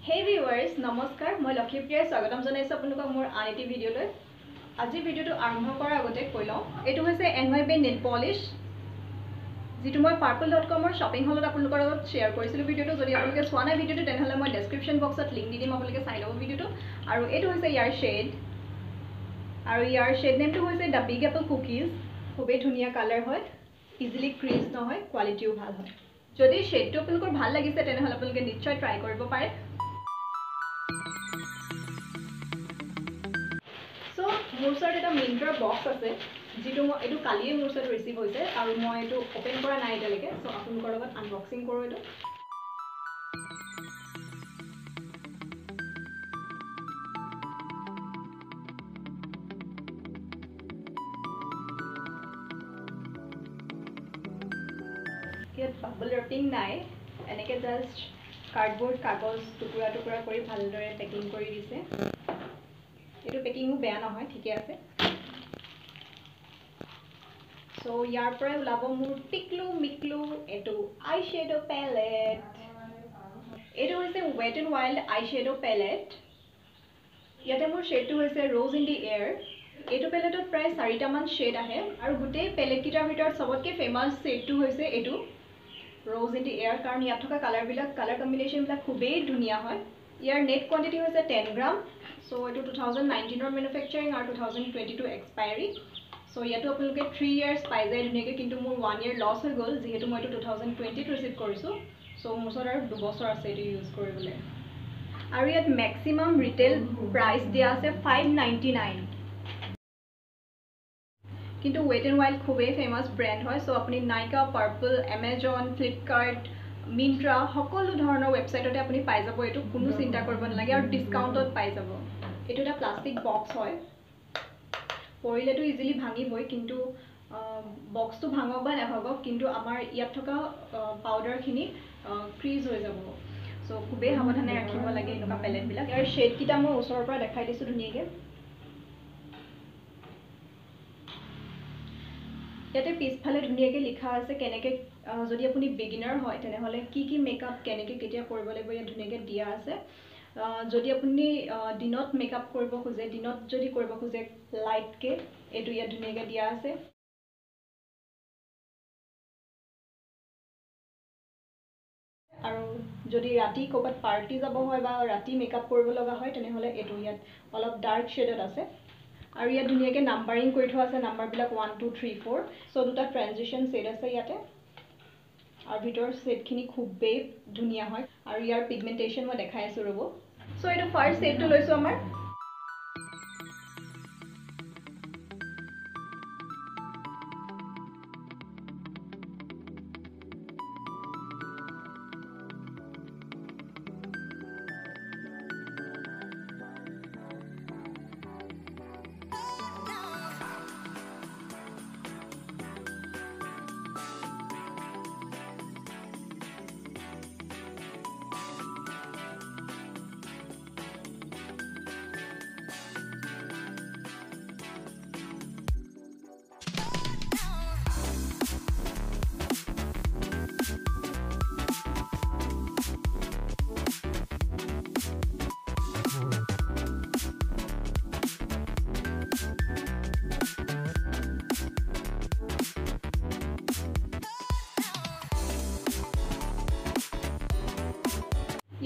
Hey viewers, নমস্কাৰ। মই লক্ষীপ্ৰিয়াই স্বাগতম জনাইছোঁ আপোনালোকক মোৰ আন এটি ভিডিঅ'লৈ। আজিৰ ভিডিঅ'টো আৰম্ভ কৰাৰ আগতে কৈ লওঁ, এইটো হৈছে NYB nail polish, যিটো মই purple.comৰ শ্বপিং হলত আপোনালোকৰ লগত শ্বেয়াৰ কৰিছিলোঁ ভিডিঅ'টো। যদি আপোনালোকে চোৱা নাই ভিডিঅ'টো, তেনেহ'লে মই ডেছক্ৰিপশ্যন বক্সত লিংক দি দিম, আপোনালোকে চাই ল'ব ভিডিঅ'টো। আৰু এইটো হৈছে ইয়াৰ শ্বেড, আৰু ইয়াৰ শ্বেড নেমটো হৈছে the big Apple cookies. খুবেই ধুনীয়া কালাৰ হয়, ইজিলি ক্ৰিজ নহয়, কোৱালিটিও ভাল হয়। যদি শ্বেডটো আপোনালোকৰ ভাল লাগিছে তেনেহ'লে আপোনালোকে নিশ্চয় ট্ৰাই কৰিব পাৰে। মোৰ ওচৰত এটা মিণ্ট্ৰাৰ বক্স আছে, যিটো মই এইটো কালিয়ে মোৰ ওচৰত ৰিচিভ হৈছে আৰু মই এইটো অ'পেন কৰা নাই এতিয়ালৈকে। চ' আপোনালোকৰ লগত আনবক্সিং কৰোঁ এইটো। ইয়াত বাবল ৰেপিং নাই, এনেকৈ জাষ্ট কাৰ্ডবৰ্ড কাগজ টুকুৰা টুকুৰা কৰি ভালদৰে পেকিং কৰি দিছে। এইটো পেকিঙো বেয়া নহয়, ঠিকে আছে। চ' ইয়াৰ পৰাই ওলাব মোৰ টিকলু মিকলু এইটো আই শ্বেড' পেলেট। এইটো হৈছে Wet n Wild eye shadow palette. ইয়াতে মোৰ শ্বেডটো হৈছে ৰ'জ ইন the air. এইটো পেলেটত প্ৰায় 4টামান শ্বেড আহে আৰু গোটেই পেলেটকেইটাৰ ভিতৰত চবতকৈ ফেমাছ শ্বেডটো হৈছে এইটো ৰ'জ ইন the air, কাৰণ ইয়াত থকা কালাৰবিলাক, কালাৰ কম্বিনেশ্যনবিলাক খুবেই ধুনীয়া হয়। ইয়াৰ নেট কোৱাণ্টিটি হৈছে 10 গ্ৰাম। চ' এইটো 2019ৰ মেনুফেকচাৰিং আৰু 2022 এক্সপায়াৰী। চ' ইয়াতো আপোনালোকে 3 ইয়াৰ্ছ পাই যায় ধুনীয়াকৈ, কিন্তু মোৰ 1 ইয়েৰ লছ হৈ গ'ল যিহেতু মই এইটো 2020ত ৰিচিভ কৰিছোঁ। চ' মোৰ ওচৰত আৰু 2 বছৰ আছে এইটো ইউজ কৰিবলৈ। আৰু ইয়াত মেক্সিমাম ৰিটেইল প্ৰাইচ দিয়া আছে 599। কিন্তু ৱেট এণ্ড ৱাইল্ড খুবেই ফেমাছ ব্ৰেণ্ড হয়। চ' আপুনি নাইকা, পাৰ্পল, এমেজন, ফ্লিপকাৰ্ট, মিণ্ট্ৰা সকলো ধৰণৰ ৱেবছাইটতে আপুনি পাই যাব এইটো, কোনো চিন্তা কৰিব নালাগে আৰু ডিছকাউণ্টত পাই যাব। এইটো এটা প্লাষ্টিক বক্স হয়, পৰিলেতো ইজিলি ভাঙিবই, কিন্তু বক্সটো ভাঙক বা নাভাঙক, কিন্তু আমাৰ ইয়াত থকা পাউডাৰখিনি ক্ৰিজ হৈ যাব। চ' খুবেই সাৱধানে ৰাখিব লাগে এনেকুৱা পেলেটবিলাক। ইয়াৰ শ্বেডকেইটা মই ওচৰৰ পৰা দেখাই দিছোঁ ধুনীয়াকৈ। ইয়াতে পিছফালে ধুনীয়াকৈ লিখা আছে কেনেকৈ, যদি আপুনি বিগিনাৰ হয় তেনেহ'লে কি কি মেকআপ কেনেকৈ কেতিয়া কৰিব লাগিব ইয়াত ধুনীয়াকৈ দিয়া আছে। যদি আপুনি দিনত মেকআপ কৰিব খোজে, দিনত যদি কৰিব খোজে লাইটকৈ, এইটো ইয়াত ধুনীয়াকৈ দিয়া আছে। আৰু যদি ৰাতি ক'ৰবাত পাৰ্টি যাব হয় বা ৰাতি মেকআপ কৰিব লগা হয় তেনেহ'লে এইটো ইয়াত অলপ ডাৰ্ক শ্বেডত আছে। আৰু ইয়াত ধুনীয়াকৈ নাম্বাৰিং কৰি থোৱা আছে, নাম্বাৰবিলাক 1 2 3 4। চ' দুটা ট্ৰেনজিশ্যন শ্বেড আছে ইয়াতে, আৰু ভিতৰৰ শ্বেডখিনি খুবেই ধুনীয়া হয়। আৰু ইয়াৰ পিগমেণ্টেশ্যন মই দেখাই আছোঁ, ৰ'ব। চ' এইটো ফাৰ্ষ্ট শ্বেডটো লৈছোঁ আমাৰ।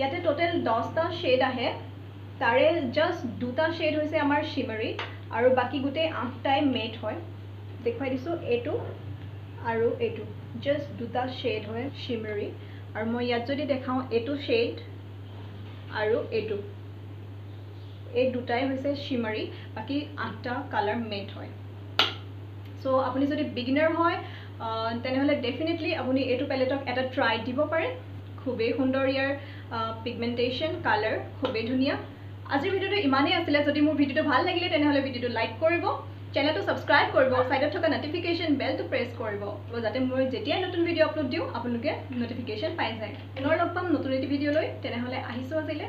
ইয়াতে টোটেল 10টা শ্বেড আহে, তাৰে জাষ্ট 2টা শ্বেড হৈছে আমাৰ শ্বিমাৰী আৰু বাকী গোটেই 8টাই মেট হয়। দেখুৱাই দিছোঁ, এইটো আৰু এইটো জাষ্ট 2টা শ্বেড হয় শ্বিমাৰী। আৰু মই ইয়াত যদি দেখাওঁ, এইটো শ্বেড আৰু এইটো, এই দুটাই হৈছে শ্বিমাৰী, বাকী 8টা কালাৰ মেট হয়। চ' আপুনি যদি বিগিনাৰ হয় তেনেহ'লে ডেফিনেটলি আপুনি এইটো পেলেটক এটা ট্ৰাই দিব পাৰে। খুবেই সুন্দৰ ইয়াৰ পিগমেণ্টেশ্যন, কালাৰ খুবেই ধুনীয়া। আজিৰ ভিডিঅ'টো ইমানেই আছিলে। যদি মোৰ ভিডিঅ'টো ভাল লাগিলে তেনেহ'লে ভিডিঅ'টো লাইক কৰিব, চেনেলটো ছাবস্ক্ৰাইব কৰিব, ছাইডত থকা নটিফিকেশ্যন বেলটো প্ৰেছ কৰিব, যাতে মই যেতিয়াই নতুন ভিডিঅ' আপলোড দিওঁ আপোনালোকে নটিফিকেশ্যন পাই যায়। পুনৰ লগ পাম নতুন এটি ভিডিঅ'লৈ, তেনেহ'লে আহিছোঁ আজিলৈ,